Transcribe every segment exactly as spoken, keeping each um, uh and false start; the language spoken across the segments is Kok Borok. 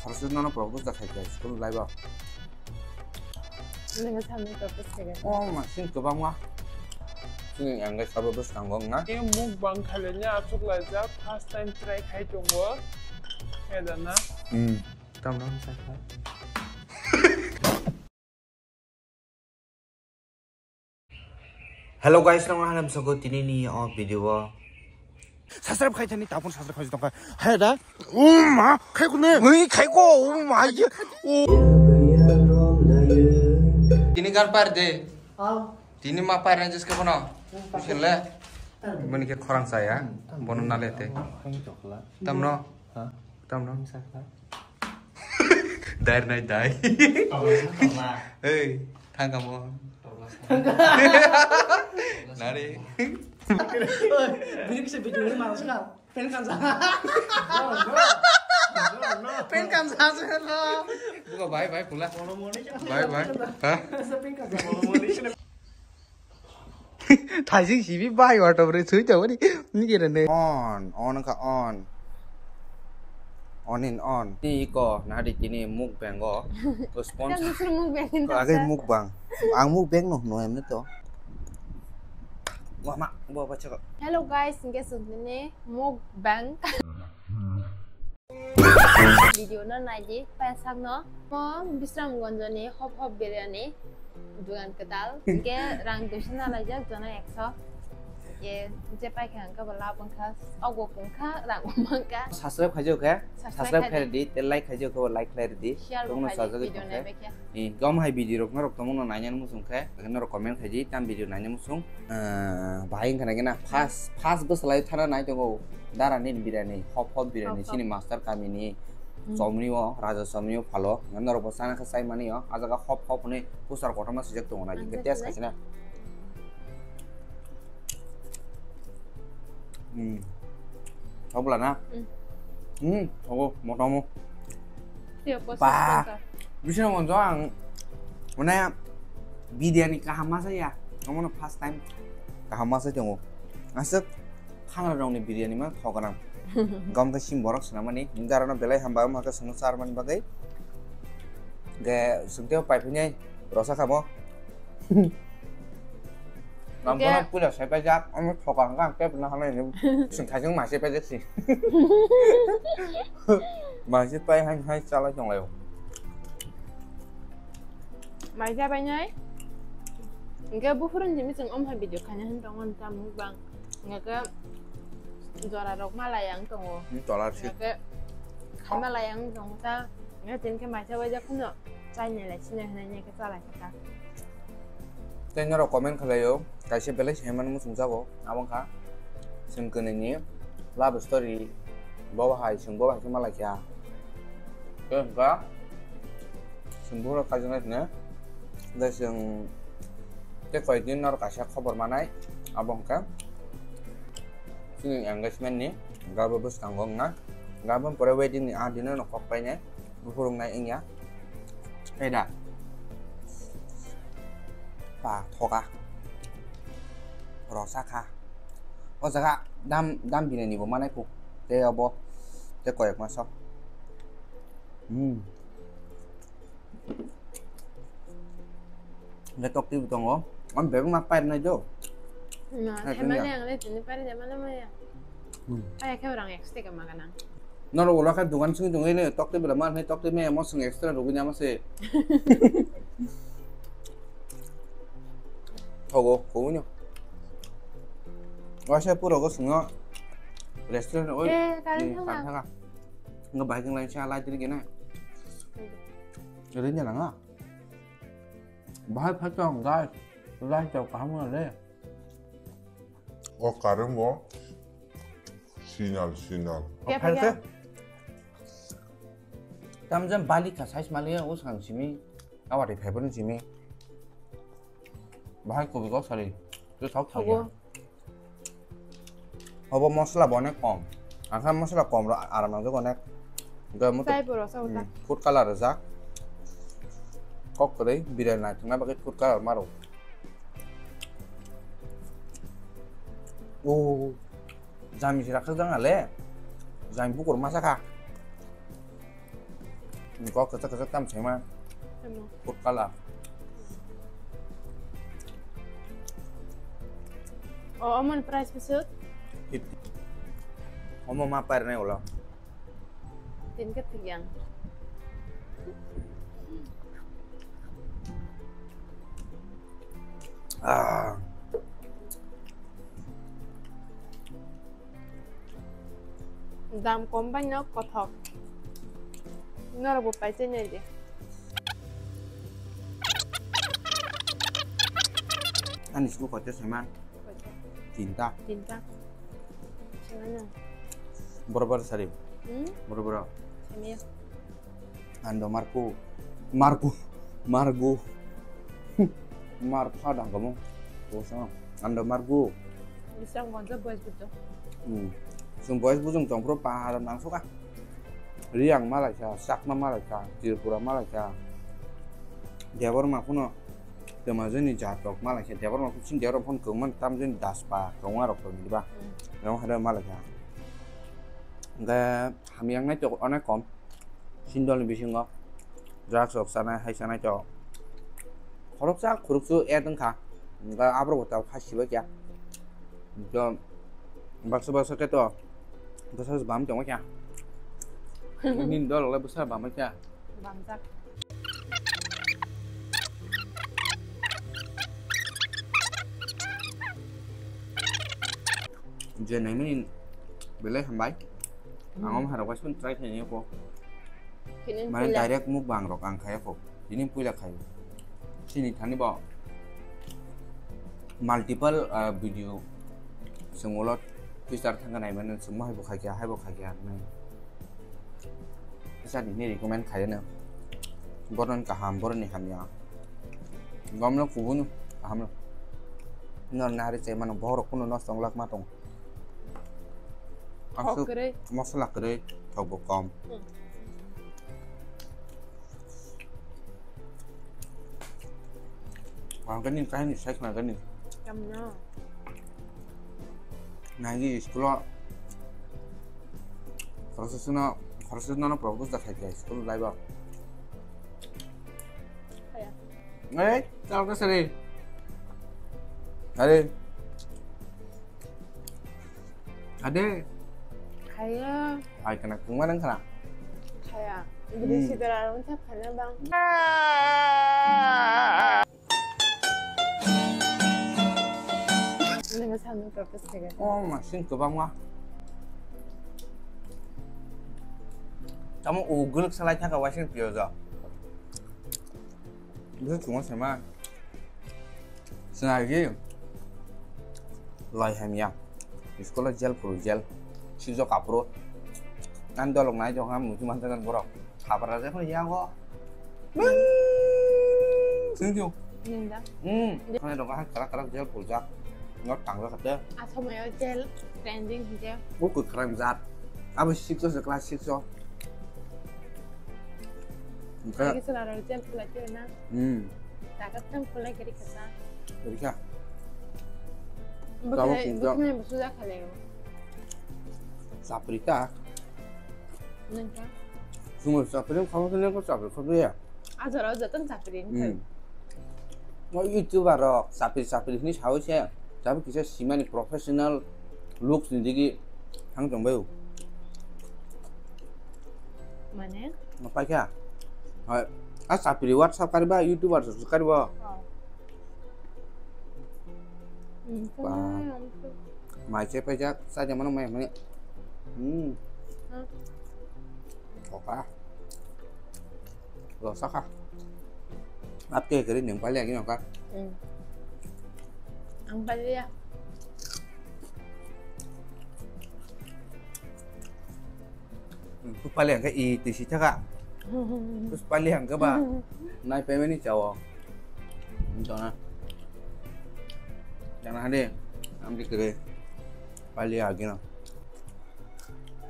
Khoroksa nono propose da khai khe school life o. Nang samni propose khe. Oh, ma sing kwbangma. Sini ang sabo bwskango wngna. Ni mukbang khailani achuk laijak, first time try khai tongo. Edana. Hmm. Tamno sakha. Hello guys, nang halam soko tini ni o video o. Subscribe khai thani tapon subscribe khai tongkha. Hai da. Oh ma, khai kune. Ui, khai ko. Oh ma, ye. Oh. Tini gan par de. Tini ma par na jiske bono. Bisle. Mani ke khorang saya. Bono nalete. Tamno. Tamno. Dai nai dai. Toma, toma. Hey, thang kamo. Toma. Nari. Oi, bini kisa video ni malas ka. Pen kamsa. Pen kamsa se lo. Buka bye bye pula. Bye bye. Ha? Pen kamsa. Thaising sibi bai wato bre sui jaw ni. Ni kira ne. On, on ka on. On in on. Ni ko nadi tini mukbang o. Ko sponsor. Kan dusra mukbang in. Ko agai mukbang. Ang mukbang no no emne to. Wah ma, bo bacha ko. Hello guys, nge sundine mukbang. Video no naidi, paisakno. Mo Bisramganj ni hop hop biryani dugan kwtal. Hingke rang duiso nalaijak, jona ekso. Ye, je paikha hingke bo lab wngkha, ogo wngkha, rang wngkha. Subscribe khaijak khe, subscribe khaidi, te like khaijak khe, like khlai ridi. Share bo khaidi, video naibaikhe. Ni gom hai video rok norok tongmano nainani muchung khe, norok comment khaidi, tam video nainani muchung. Ah, bahai wngkha na gana, first, first bwsalai thana nai tongo, dara nini biryani, hop hop biryani, hop hop. Chini master kamini, hmm, chomni o, raja chomni o phalo, norok bo chana khe chai mani o, ah jaga hop hop hwnwi poster kotorma swijak tongo na, ang hingke khe test sinai. Khaisina. Hmm. Thok bwla na? Hmm. Hmm, thogo, motomo. Tio, ba, poster. Bisino monjo ang, mane, biryani kaham ma saya. Omono first time kaham ma sai tongo. Aswk khangra rokni biryani ma thok gwnang. Gom khe sim borok swnamani. Hingke arokno belai hamba wngkha khe chwngno charmani bagwi. Hingke chwng teibo paiphinai rosa khamo. Nang hingke bono puila sai paijak, omo thoka hwnkhe ang teibo naharnai hinwi. Chwng thaising mai sai paijak si. Mai sai pai hai hai chalai tonglaio. Mai jabainai. Hingke buphuru ni simi chwng omo hai video khaina hin tongo, nta mukbang. Hingke jora rok malai ang tongo. Hmm, tolar si. Hingke khaima lai ang tongo ta. Hingke tini khe mai chabaijak phano. Chainai lai sinai hinai khe chalai kha ta. Tei norok comment khlaio, kaisa belai saiman muchung jago, abo wngkha chwng kwnwi ni love story, bo hai chwng bo hai khe malai kha. Tei hwnkha chwng buphuru kaijaknai hwnkhe, tei chwng tei koi din norok kaisa khobor manai, abo hwnkha chini engagement ni gabo bwskango wngna, gabo pore wedding ni aa dino no kok painai. Buphuru wngnai wngya. Tei da. Pa thoka. Rosa kha. O jaga dam, dam biryani bo manai kuk. Tei obo. Tei koyek ma sok. Hmm. Hingke tok twi bo tongo. Ang bebak ma pairwnai do. Na, hai, themani tini ang le tini pairwnai mano maya. Hmm. Aya khe rang ekso teka ma ganang. Norok ulo khe dogan simi tongwi le tok twi bela ma hai tok twi maya mo swng extra rwgwi nama se. Thogo, kowino. Waisa puro go swngno restaurant oi. Eh, karen hmm, thanga. Karen thanga. Ngo bike lai cha lai tiri gena. Rin jana nga. Bahai phaitong guys, lai chao kaham wngna le. O current bo sinal, sinal. Kya, kya? Tam jam bali ka size mali ya, o sang simi. Awari phai bun simi. Bahai kobi kok sari. Tu thok thok ya. Thogo. Obo mosla bo onek kom. Ang kha mosla kom rw aram nangjago onek. Hwnkhe muitu, chai bo rw sa uta. Hmm, food color rijak. Kok kwrwi biryani naithokna bagwi food color ma rw. O jami se rakhak jang ale. Jami bukur masa kha. Kok kwchak kwchak tam saima. Tamo. Food color. O, omo ni price bwswk? Fifty. Omo ma pairnai ulo. Tin ke tilyang. Ah. Dam kom bai no kothok. Norok bo pai chenai de. Ani school koito sema? Koito. Tinta. Tinta. Sema no. Boro boro sari. Hmm? Boro boro. Semiya. Ando Marco. Marco. Margo. Mar pha dang kamu. Bosong. Ando Margo. Bisang gonja boys bujo. Hmm. Sung boys bujung tong pro pahar nang soka. Riang malaisa, Chakma malaisa, Tripura malaisa. Debor ma kuno. Tama jani jatok malaisa. Debor ma kuchin debor phone kongman tam jani daspa kongma rok tong diba. Hmm. Rong hada malaisa. Ga hamyang nai tok onek kom. Sindol ni bisingo drugs rok chanai, hai chanai to. Khoroksa khoroksa ad wngkha. Hwnkhe aborok bo tabuk kha sibai kha. To baksa baksa khe to bwsa bam tongma kha. Nini dol le bwsa bam kha. Bamjak. Je naimani belai hambai. Ang omo harok bai try khainai ko. Mane direct mukbang rok ang khaya ko. Tini puila khayo. Chini thani bo multiple, ah, video swngulo teacher thangka naimani swngo hai bo khaikha, hai bo khaikha hinwi. Teacher ni recommend khayo no. Boron kaham, boron ni hamya. Gomlo kubun kaham lo. Nor nari chai mano borok kuno nosto wng lak ma tong. Thok kwrwi. Masala kwrwi, thok bo kom. Hmm. Ang kani kahini sai khna kani. Kamno. Nagi school o. Khoroksa sino, khoroksa sino no propose da khai khe school life o. Kaya. Ei, chal ka sari. Are. Ade. Khaya. Hai kana kungma nang khana. Khaya. Hmm. Bini sidara rong thap khana bang. Nang samung propose khaga. Oh, ma sing kwbangma. Tamo o guluk salai thaka wasing piyo jo. Bisi chungo sema. Swnai ki lai hamya. School o jail phuru jail. Sijok aphuru. Ang dolok nai jok ham muchung mantagan borok. Sabra je khon yago. Sing ju. Ninda. Hmm. Khon dok ha kara kara jail phuru jak. Ngot tang jak te. Asomayo jail trending hije. Buku khrang jat. Abo six o se class six o. Oke. Lagi selalu jail pula jail na. Hmm. Takat kan pula kiri kata. Kiri kah? Bukan bukan yang bersudah kali. Saprita. Nengka. Semua sapri kamu tu nengka sapri kau tu ya. Ajar ajar kan sapri ni. Hmm. Mo YouTuber rok sapri sapri hini sao se. Tapi kisa simani professional looks ni digi thang tong bayo. Mane? Ma paikha. Hai. A sapri WhatsApp kariba YouTuber so kariba. Oh. Hmm, ba. Mai se paijak sa jamano mai mai. Hmm. Hmm. Oka. Lo saka. Ate kari neng pali agi nongka. Hmm. Ang pali ya. Hmm, tu pali ang ka i tisi taka. Terus pali ang ka ba. Nai pemeni cawo. Jona. Jana hade. Am kikere. Pali agi na.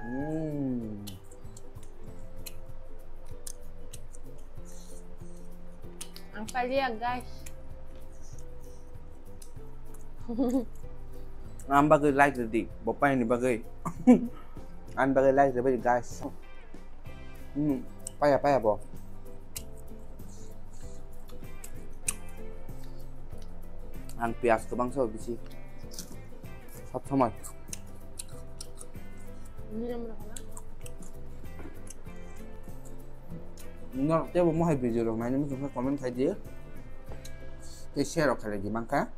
Hmm. Ang paliya, guys. Ang bagwi like rwdi, bo paini bagwi. Ang bagwi like rwdi, guys. Hmm. Paya, paya bo. Ang piyaj kwbang sao bisi. Sob somoi. Norok teibo mohai video rok naina muchung khe comment khai di. Tei share rok khlai di mankha.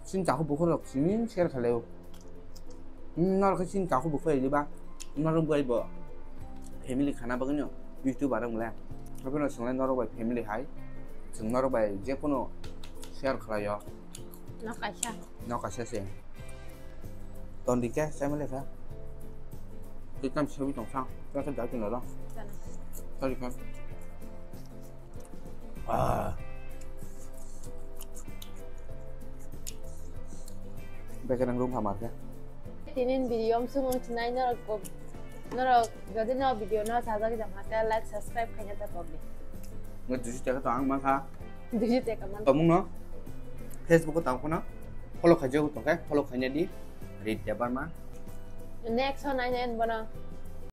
Chini takhuk bukhuk rok simi share khlaio. Hmm, norok khe chini takhuk bukhuk rok diba? Norok bai bo family khana bagwino YouTuber wng le. Abono swnglai norok bai family hai. Chwng norok bai je kono share khlaio. Nok kaisa. Nok kaisa se. Ton di khe, sai male kha. Twi tam sawi tong sang. Kha khe dai tong ro. Chana. Sorry kha. Ah. Bekhe nang room hamar khe. Tinin video msung wng chinai norok ko-, norok jodi no video no sajak jam hake like subscribe khaina ta kok di. Nge duisu teka to ang mankha. Duisu teka man. Tomung no Facebook o tang kono follow khaijak tong khe follow khaina di. Rit Debbarma. Next ho nai nai bono.